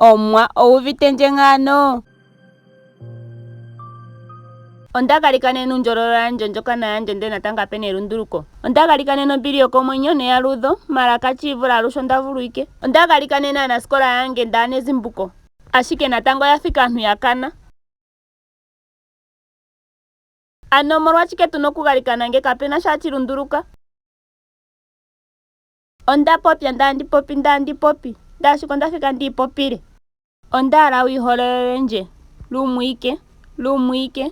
Omwa, owu uvite ndje ngaano? Onda galikanene uundjolowele wandje, ondjokana yandje ndele natango kape na elunduluko. Onda galikanene ombili yokomwenyo neyaludho, mala kachiivula alushe onda vulwike. Onda galikanene aanasikola yange ndaana ezimbuko, ashike natango oya fika aantu ya kana. Ano omolwashike tu na okugalikana nge kape na sha hachi lunduluka? Onda popya ndaandi popi ndaandi popi, ndaashika onda fika ndiipopile. Onda hala wu ihololele ndje, lumwiike, lumwiike.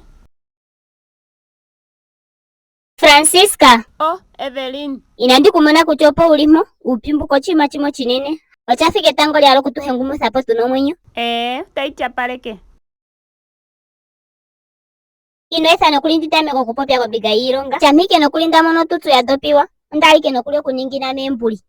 Fransiska! Oh, Evelyn! Inandi ku mona kutya opo wu li mpo. Uupyu mbuka oshinima shimwe oshinene. Osha fika etango lya hala oku tu hengumutha po tu na omwenyo. Ee, otayi tyapaleke. Ino etha nokuli ndi tameke okupopya kombinga yiilonga. Shampa ike nokuli nda mono otutsu ya dopiwa, onda hala ike nokuli okuningina meembuli.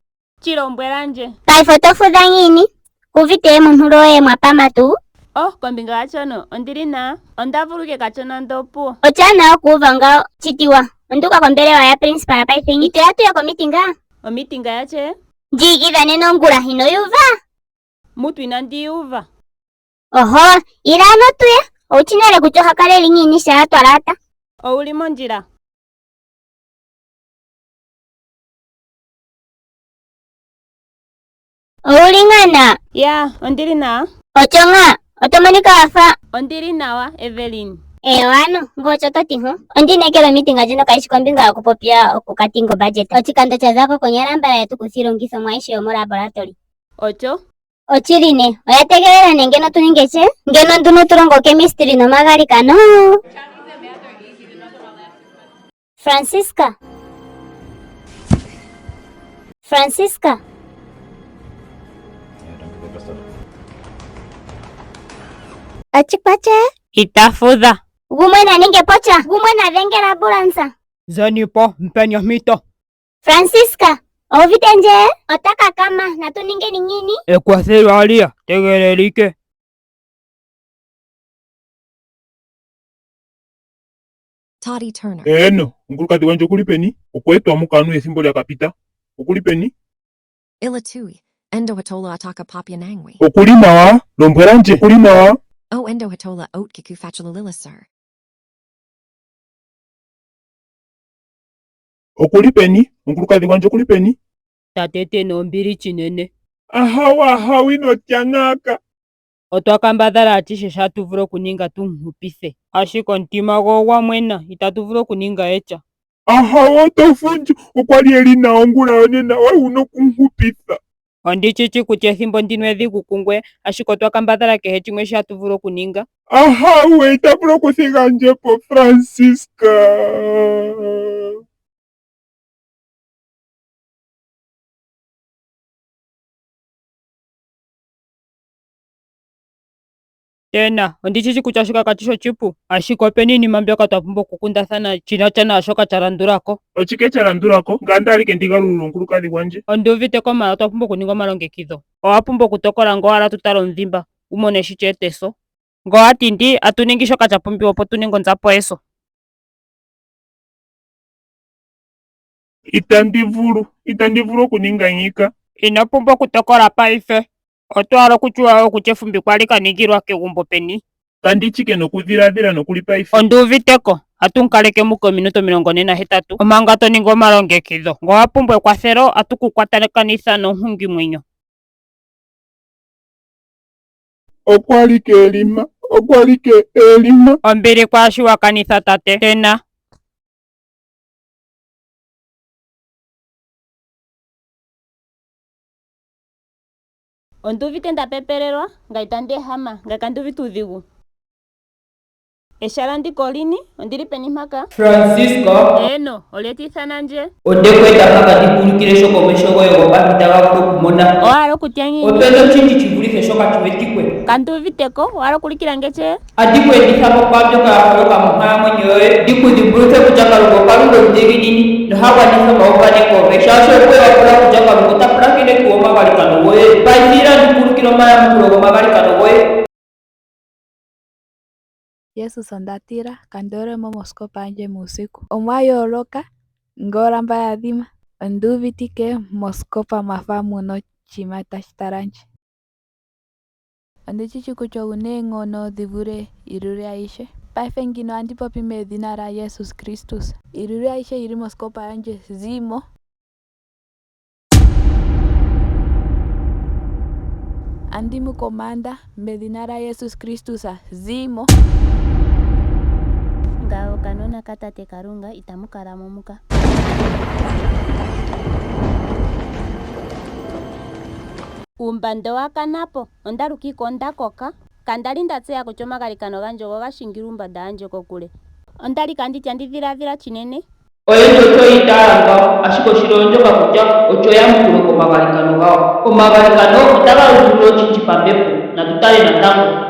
Chi lombwela ndje. Paife oto fudha ngiini? Ku uvite montulo yoye mwa pama tuu? Oh, kombinga yachono, ondi li naa. Onda vulwike kachona ndee opuwo. Ochaanawa okuuva ngawo. Chitiwa, ondu uka kombelewa ya principal paife ngi. Ito ya tuye komitinga? Omitinga ya che? Ndji igidha nena ongula, ino yi uva? Mutu inandi yi uva. Oho, ila ano tuye. Owu chi nale kutya oha kala e li ngiini shaa twa laata. Owu li mondjila. Owu li ngaa na? Ya, ondi li nawa. Ocho ngaa, oto monika wa fa. Ondi li nawa, Evelyn. Eewa ano, ngele osho to ti nko. Ondi inekela omitinga ndjino kayi shi kombinga yokupopya okukatinga obudget. Oshikando sha za ko konyala ambala ye tu kutha iilongithomwa ayihe yomolaboratori. Ocho. Ochili ne, oya tegelela ne ngeno tu ninge she? Ngeno nduno tu longo ochemistry nomagalikano. Fransiska. Fransiska. Achikwache. Ita fudha. Gumwe na ninge po sha. Gumwe na dhengela ambulansa. Zeni po, mpeni ompito. Fransiska, owu uvite ndje? Ota kakama, natu ningeni ngiini? Ekwathelo aliya, tegelelike. Toddy Turner. Eeno, omukulukadhi gwandje oku li peni? Okwa etwa muka anuwa ethimbo lya ka pita. Oku li peni? Ilatui, Endo Hatola Ataka Popya Nangwi. Oku li nawa? Lombwela ndje, oku li nawa? O Endo Hatola Oat Kiku Fachulalila Sir. Oku li peni? Omukulukadhi gwandje oku li peni? Tate Tena ombili chinene. Ahawe, ahawe, ino tya ngaaka. Otwa kambadhala ashihe sho hatu vulu okuninga tu mu hupithe. Ashike omutima gwe ogwa mwena, itatu vulu okuninga we sha. Ahawe, oto fundju. Okwa li e li nawa ongula yonena. Owe wu na oku mu hupitha. Ondi shi shi kutya ethimbo ndino edhigu kungweye, ashike otwa kambadhala kehe shimwe sho hatu vulu okuninga. Ahawe, ita vulu okuthiga ndje po, Fransiska. Tena, ondi shi shi kutya shika kashi shi oshipu, ashike ope na iinima mbyoka twa pumbwa okukundathana shi na sha naashoka sha landula ko. Oshike sha landula ko? Ngame onda li ndi galulile omukulukadhi gwandje. Ondi uvite ko, maala otwa pumbwa okuninga omalongekidho. Owa pumbwa okutokola ngele owa hala tu tale omudhimba, wu mone shi she eta eso. Ngele owa tindi, atu ningi shoka sha pumbiwa opo tu ninge onzapo yeso. Itandi vulu. Itandi vulu okuninga ngiika. Ino pumbwa okutokola paife. Oto hala okutshuwa wo kutya efumbiko ohali ka ningilwa kegumbo peni? Kandi tshike nokudhiladhila nokuli paife. Ondi uvite ko. Atu mu kaleke muka ominute 48 omanga to ningi omalongekidho. Ngele owa pumbwa ekwathelo, atu ku kwatakanitha nomuhungimwenyo. Okwa li ke elima. Okwa li ke elima. Ombili kwaashi wa kanitha tate. Tena. Ondi uvite nda pepelelwa, ngame itandi ehama, ngame kandi uvite uudhigu. Eshala ndika olini? Ondi li peni mpaka? Fransiska. Eeno, olye ti ithana ndje? Onde ku eta mpaka ndi ku ulukile shoka omeho goye gopantu taga vulu okumona. Owa hala okutya ngiini? Ope na oshindji shi vulithe shoka shi wetikwe. Kandi uvite ko. Owa hala okuulikila nge tye? Andi ku enditha po kwaambyoka ya holoka monkalamwenyo yoye, ndi ku dhimbuluthe kutya Kalunga oKalunga omudhiginini noha gwanitha omauvaneko ge. Shaashi okwe wa pula kutya Kalunga ota pulakene tuu omagalikano goye? Paife ila ndi ku ulukile omayamukulo gomagalikano goye. Jesus onda tila, kandi hole mo moskopa yandje muusiku. Omwa yooloka ngolamba ya dhima. Ondi uvitike moskopa mwa fa muna oshinima tashi tala ndje. Ondi shi shi kutya owu na eenghono dhi vule iiluli ayihe. Paife ngino ohandi popi medhina lyaJesus Kristus. Iiluli ayihe yi li mosikopa yandje, zii mo. Andi mu komanda medhina lyaJesus Kristus, zii mo. Ngaye okanona katate Kalunga, itamu kala mo muka. Uumbanda owa kana po. Onda lukiko onda koka. Kanda li nda tseya kutya omagalikano gandje ogo ga shingile uumbanda wandje kokule. Onda li kandi ti andi dhiladhila chinene. Oyendji ocho yi itaala ngawo, ashike oshili oondjoka kutya ocho eyamukulo komagalikano gawo. Omagalikano otaga lundulula oshindji pambepo. Natu tale natango.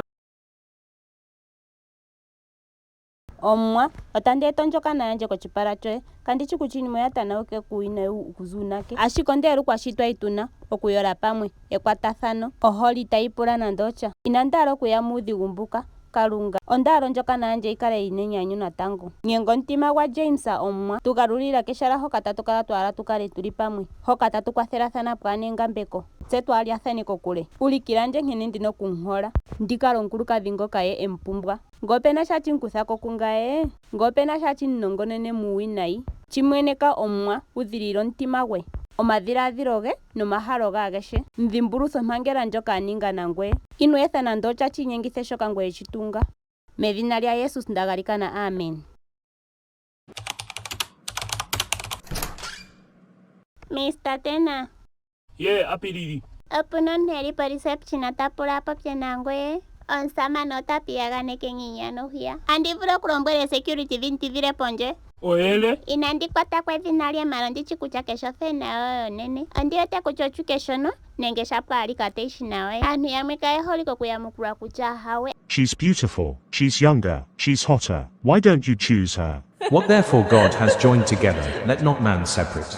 Omuwa, otandi eta ondjokana yandje kochipala choye. Kandi shi kutya iinima oya tanauke kuuwinayi okuza uunake, ashike onde yelukwa shi twali tu na okuyola pamwe, ekwatathano, ohole itayi pula nando osha. Inandi hala okuya muudhigu mbuka, Kalunga. Onda hala ondjokana yandje yi kale yi na enyanyu natango. Nyenga omutima gwaJames, Omuwa. Tu galulila keshala hoka tatu kala twa hala tu kale tu li pamwe, hoka tatu kwathelathana pwaa na engambeko, tse twaa lyathane kokule. Ulikila ndje nkene ndi na oku mu hola, ndi kale omukulukadhi ngoka ye e mu pumbwa. Nge ope na sha chi mu kutha ko kungaye, nge ope na sha chi mu nongonene muuwinayi, chi mweneka Omuwa, udhilila omutima gwe, omadhiladhilo ge nomahalo ge agehe. Mu dhimbulutha ompangela ndjoka a ninga nangweye. Ino etha nando osha chi inyengithe shoka ngweye chi tunga. Medhina lyaJesus nda galikana, amen. Mister Tena. Ye apilili. Opu na omuntu e li poreception ta pula a popye nangweye. Omusamane ota piyaganeke ngiinyano hwiya. Andi vulu okulombwela eesecurity dhi mu tidhile pondje. Oyele. Inandi kwata ko edhina lye mala ondi shi kutya keshi ofena yoye onene. Ondi wete kutya ochuke shono nenge shapo a li kate shi na we. Aantu yamwe kaye holike okuyamukulwa kutya ahawe. She's beautiful, she's younger, she's hotter, why don't you choose her? What therefore God has joined together, let not man separate.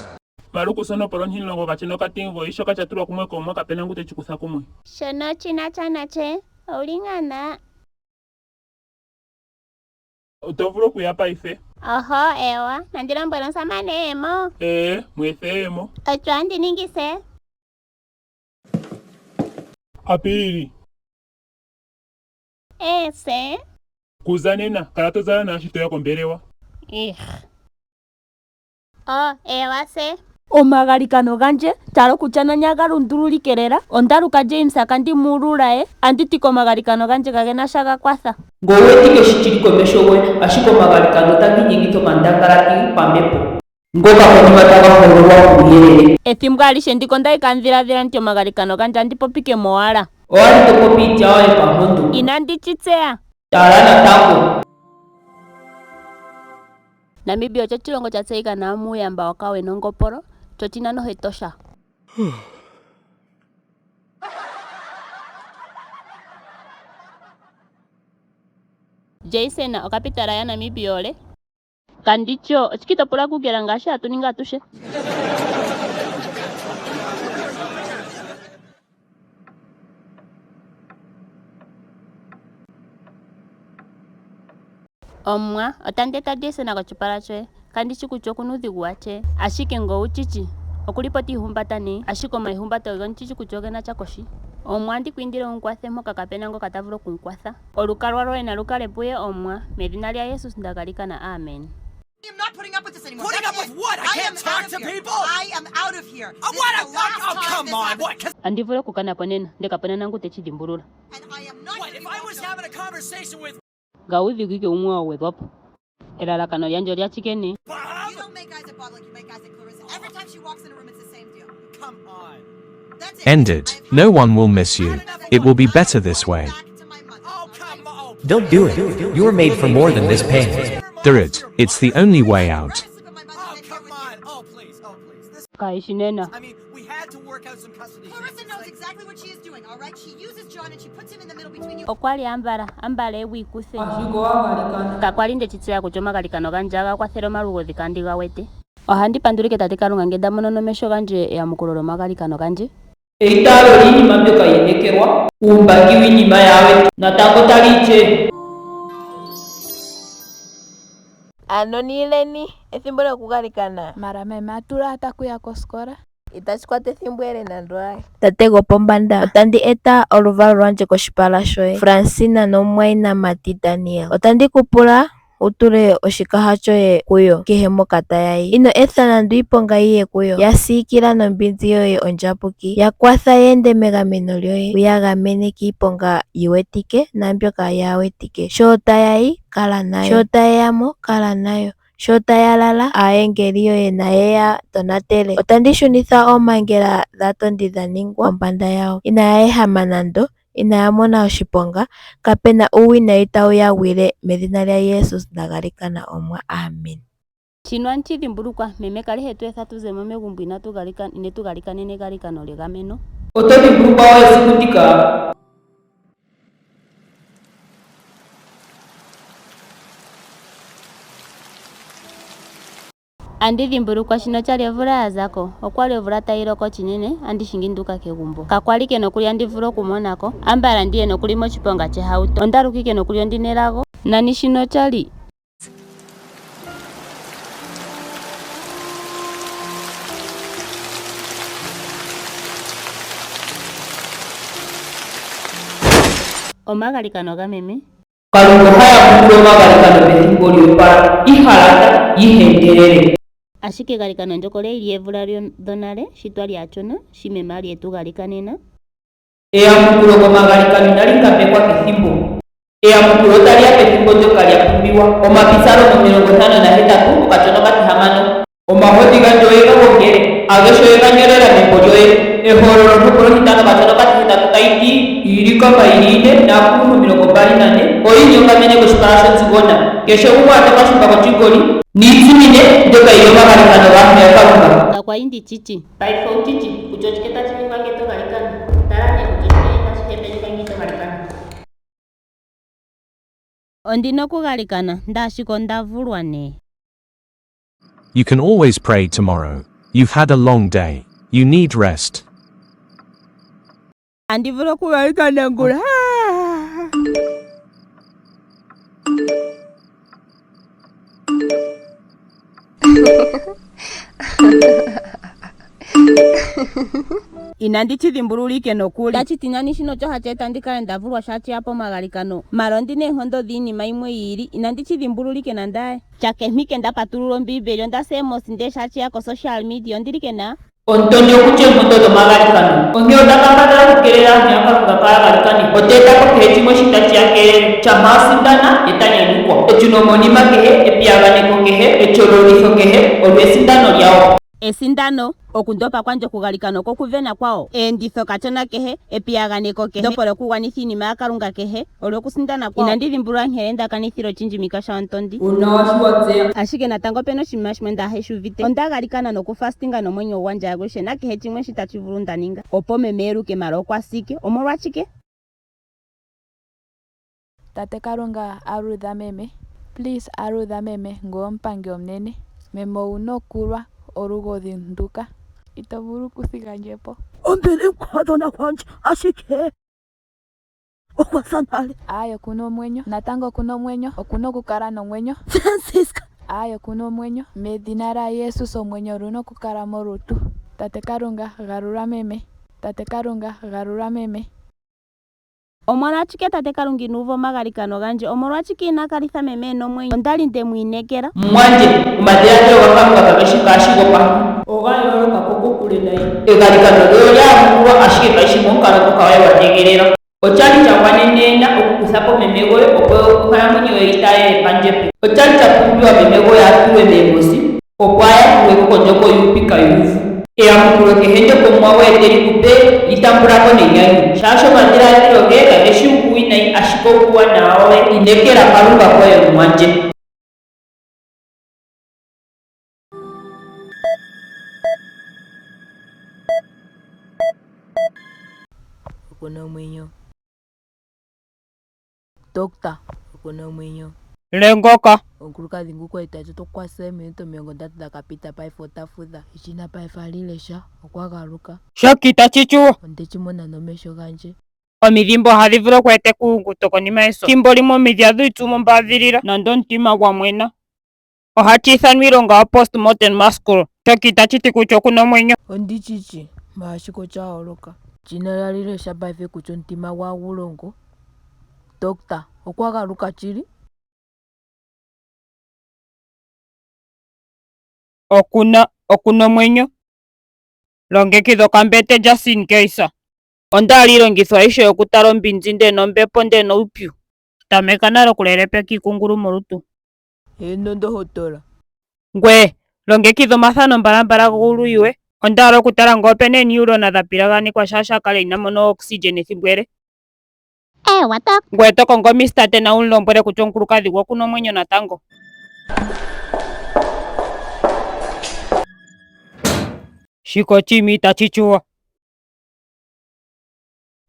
Malukus onopolo ontimulongo kachina okatimgoyi shoka cha tulwa kumwe kOmuwa kape na ngu te chi kutha kumwe. Shono ochi na cha nache, ouli ngaa na. Oto vulu okuya paife. Oho, eewa. Nandi lombwele omusamane e ye mo? Ee, mu ethe e ye mo. Ocho andi ningi se. Apilili. Ee, se. Kuza nena, kala to zala nawa shi to ya kombelewa. Ih. Oh, eewa se. Omagalikano gandje, tala okutya nani aga lundululike lela. Onda luka James kandi mu ulula ye. Andi ti komagalikano gandje kage na sha ga kwatha. Ngoye owu wetike shi shili komeho goye, ashike omagalikano otaga inyengitha omandangalati pambepo, ngoka konima taga hololwa puuyelele. Ethimbo alishe ndika onda li kandi dhiladhila nditi omagalikano gandje andi popike mo owala. Owa li to popi iitya yoye pampundu. Inandi shi tseya. Tala natango. Namibia osho oshilongo sha tseyika nawa muuyamba wokawe nongopolo, sho oshi na noho Etosha. Jason, okapitala yaNamibia ole? Kandicho, oshike to pula Google ngaashi hatu ningi atushe? Omuwa, otandi eta Jason koshipala shoye. Kandi shi kutya oku na uudhigu watye. Ashike ngoye owu shi shi. Oku li po ti ihumbata nayi, ashike omaihumbato ge ondi shi shi kutya oge na sha koshi. Omuwa, andi ku indile wu mu kwathe mpoka kape na ngoka ta vulu oku mu kwatha. Olukalwa lwoye nalu kale puye, Omuwa. Medhina lyaJesus nda galikana, amen. Andi vulu okukana po nena, ndele kape na nangu te shi dhimbulula. Ngawo uudhigu ike wumwe wa gwedhwa po. Elalakano lyandje olya chike nee? End it. No one will miss you. It will be better this way. Don't do it. You were made for more than this pain. Do it. It's the only way out. Kayi shi nena. Okwa li ambala, ambala e gu ikuthe. Ashike owa galikana. Kakwa li nde shi tseya kutya omagalikano gandje ohaga kwathele omalugodhi kandi ga wete. Ohandi pandulike Tate Kalunga nge nda mono nomesho gandje eyamukulo lyomagalikano gandje. Eitaalo lyiinima mbyoka yi inekelwa, uumbangi wiinima yaa wetike. Natango tali itye. Ano niileni, ethimbo lyokugalikana. Mara meme a tula ata kuya koskola. Itashi kwata ethimbo ele nando aye. Tate gopombanda, otandi eta oluvalo lwandje koshipala shoye, Fransina nomumwayinamati Daniel. Otandi ku pula wu tule oshikaha shoye kuyo kehe mpoka taya yi. Ino etha nando iiponga yi ye kuyo. Ya siikila nombinzi yoye ondjapuki. Ya kwatha ye ende megameno lyoye, wu ya gamene kiiponga yi wetike naambyoka yaa wetike. Sho taya yi, kala nayo. Sho taye ya mo, kala nayo. Sho taya lala, aayengeli yoye naye ya tonatele. Otandi shunitha oompangela dhaatondi dha ningwa kombanda yawo. Inaya ehama nando, inaya mona oshiponga, kape na uuwinayi tawu ya gwile, medhina lyaJesus nda galikana Omuwa, amen. Shino andi shi dhimbulukwa, meme ka li he tu etha tu ze mo megumbo inatu galikana, ine tu galikanena egalikano lyegameno. Oto dhimbulukwa wo esiku ndika? Andi dhimbulukwa shino chali omvula ya zako. Okwali omvula tayi loko chinene, andi shingi nduuka kegumbo. Kakwali ke nokuli andi vulu okumonako, ambala ndiye nokuli moshiponga chehauto. Onda lukike nokuli ondina elago. Nani shino chali. Omagalikano gameme. Kalunga oha yamukula omagalikano pethimbo lyo opala, iha lata, iha endelele. Ashike egalikano ndyoka olya li lyeemvula dhonale, shi twa li aachona, shi meme a li e tu galikanena. Eyamukulo komagalikano inali ngambekwa kethimbo. Eyamukulo otali ya pethimbo ndyoka lya pumbiwa. Omapisalomi 58 okashona okatihamano. Omahodhi gandje oye ga gongele, agehe oye ga nyolela membo lyoye. Ehololo ontopolwa ontintano okashona okatihetatu tayi ti, Iilikama yi li ine naakuluntu 24 oyi inyongamene koshipala shOnzigona, kehe gumwe a tya okashumba koshingoli niitsinine mbyoka yi li omagalikano gaantu yaKalunga. Kakwa li ndi tshitshi. Paife ou tshitshi kutya otshike tatshi ningwa nge to galikana. Tala nee kutya otshike tashi hepelikwa nge to galikana. Ondi na okugalikana, ndaashika onda vulwa nee. You can always pray tomorrow. You've had a long day. You need rest. Andi vulu okugalikana ngula. Inandi tshi dhimbulula ike nokuli. Tachi ti nani shino osho hachi eta ndi kale nda vulwa shaa tshiya pomagalikano. Mala ondi na eenkondo dhiinima yimwe yi ili. Inandi tshi dhimbulula ike nande aye. Tshakemhike nda patulula Ombiibeli onda sa eemosi ndee shaa tshiya ko social media ondi li ke na. Omutondi oku tya oonkondo dhomagalikano, onkee ota kambadhala okukeelela aantu yaKalunga kaaya galikane. Ote eta po kehe shimwe shi tashi ya keelele. Shampa a sindana, ye ta nyanyukwa. Eshunomonima kehe, epiyaganeko kehe, etyololitho kehe, olyo esindano lyawo. Esindano, okundopa kwandje okugalikana okwo okuvena kwawo. Eenditho kashona kehe, epiyaganeko kehe, endopo lyokugwanitha iinima yaKalunga kehe, olyo okusindana kwawo. Inandi dhimbulula nkene nda kanithile oshindjimika shaantondi. Uuna wa shi wa tseya. Ashike natango opena oshinima shimwe ndaahe shi uvite. Onda galikana nokufastinga nomwenyo gwandje aguhe nakehe chimwe shi tachi vulu nda ninga. Opo meme eeluke mala okwa si ike. Omolwashike? Tate Kalunga aludha meme. Please aludha meme ngoye omupangi omunene. Meme owuna okulwa olugodhi nduka. Ito vulu okuthiga ndje po. Ombili mukadhona gwandje, ashike okwa sa nale. Aaye okuna omwenyo. Natango okuna omwenyo. Okuna okukala nomwenyo. Fransiska. Aaye okuna omwenyo. Medhina lyaJesus omwenyo oluna okukala molutu. Tate Kalunga galula meme. Tate Kalunga galula meme. Omolwashike tate Kalunga ina uva omagalikano gandje? Omolwashike ina kalitha meme e na omwenyo? Onda li nde mu inekela. Mumwandje, omadhiladhilo gaKalunga kage shi ngaashi gopantu. Oga yooloka ko kokule nayi. Egalikano lyoye olya yamukulwa, ashike kayi shi momukalo ngoka wa li wa tegelela. Osha li sha gwanenena okukutha po meme gwoye opo onkalamwenyo yoye yi taalele epandja epe. Osha li sha pumbiwa meme gwoye a tulwe meemposi opo a yakulwe ko kondjoko yuupika yuuvu. Eyamukulo kehe ndyoka Omuwa gwoye te li ku pe, li tambula ko nenyanyu, shaashi omadhiladhilo ge kage shi uuwinayi, ashike okuuwanawa woye. Inekela Kalunga koye, mumwandje. Oku na omwenyo. Doctor, oku na omwenyo. Lengoka. Omukulukadhi nguka ita ti oto kwasa eeminute 30 dha ka pita paife ota fudha. Eshina paife ali lesha okwa galuka. Shoka itashi tsuwa. Onde shi mona nomesho gandje. Omidhimba ohadhi vulu okweeta ekuyunguto konima yeso. Thimbo limwe omidhi ohadhi itsu mo ombaadhilila nando omutima gwa mwena. Ohashi ithanwa iilonga yo post mortem massacre. Shoka itachi ti kutya oku na omwenyo. Ondi chichi, maashika ocha holoka. China lya lesha paife kutya omutima gwe agu longo. Doctor, okwa galuka chili? Oku na, oku na omwenyo. Longekidha okambete just in case. Onda hala iilongitho ayihe yokutala ombinzi ndee nombepo ndee noupyu. Tameka nale okulelepeka iikungulu molutu. Eeno ndohotola. Ngweye, longekidha omathano mbalambala guuluyi we. Onda hala okutala ngele ope na eeneurona dha pilaganekwa shaashi a kala ina mona o-oxygen ethimbo ele. Eewa doc. Ngweye oto kongo Mister Tena wu mu lombwele kutya omukulukadhi gwe oku na omwenyo natango. Shika oshinima itashi tsuwa.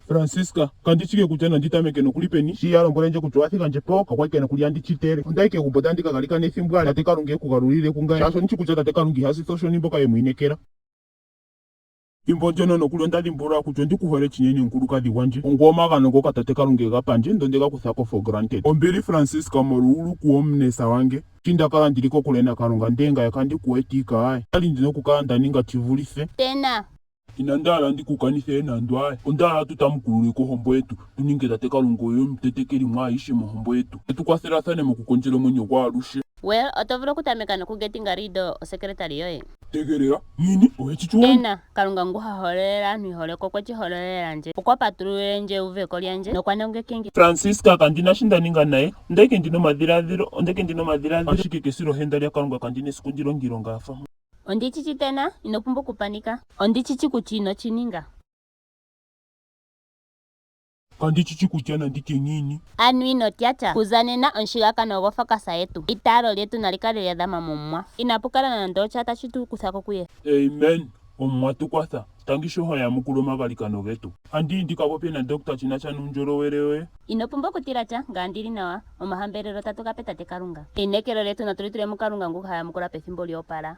Fransiska, Kandi shi kutya nandi tameke nokuli peni. Shi ya lombwele ndje kutya owa thiga ndje po, kakwa li ke nokuli andi shi tele. Onda yi kegumbo tandi ka galikana ethimbo alihe, Tate Kalunga e ku galulile kungame, shaashi ondi shi kutya Tate Kalunga iha sitha oshoni mboka ye mu inekela. Thimbo ndyono nokuli onda dhimbulula kutya ondi ku hole chinene mukulukadhi gwandje. Ongoye omagano ngoka Tate Kalunga e ga pa ndje, ndonde ga kutha ko for granted. Ombili Fransiska molwuuluku womunesa wange. Shi nda kala ndi li kokule naKalunga ndee ngaye kandi ku wete ike aaye. Onda li ndi na okukala nda ninga shi vulithe. Tena. Inandi hala ndi ku kanithe nando aaye. Onda hala tu tamukulule ko ohombo yetu, tu ninge Tate Kalunga oye omutetekeli mwaayihe mohombo yetu, tse tu kwathelathane mokukondjela omwenyo gwaalushe. Well, oto vulu okutameka noku getting rid osekretari yoye. Tegelela, ngiini? Owe shi tsuwa? Ena, Kalunga ngu ha hololele aantu iiholekwa okwe shi hololela ndje. Okwa patululile ndje euveko lyandje nokwa nongeke ndje. Fransiska, Kandi na shi nda ninga naye. Onda ike ndi na omadhiladhilo, onda ike ndi na omadhiladhilo. Ashike kesilohenda lyaKalunga kandi na esiku ndi longe iilonga ya fa mpo. Ondi shi shi Tena, ino pumbwa okupanika. Ondi shi shi kutya ino shi ninga. Kandi shi shi kutya nandi tye ngiini. Anu ino tya tya. Kuza nena, omushigakano ogwo focus yetu. Eitaalo lyetu nali kale lya dhama mOmuwa. Inapu kala nando osha tashi tu kutha ko kuye. Amen. Omuwa tu kwatha. Tangi sho ho yamukula omagalikano getu. Andi yi ndi ka popye na Doctor shi na sha nuundjolowele woye. Ino pumbwa okutila tya, ngame ondi li nawa. Omahambelelo tatu ga pe Tate Kalunga. Einekelo lyetu natu li tule muKalunga nguka ha yamukula pethimbo lyo opala.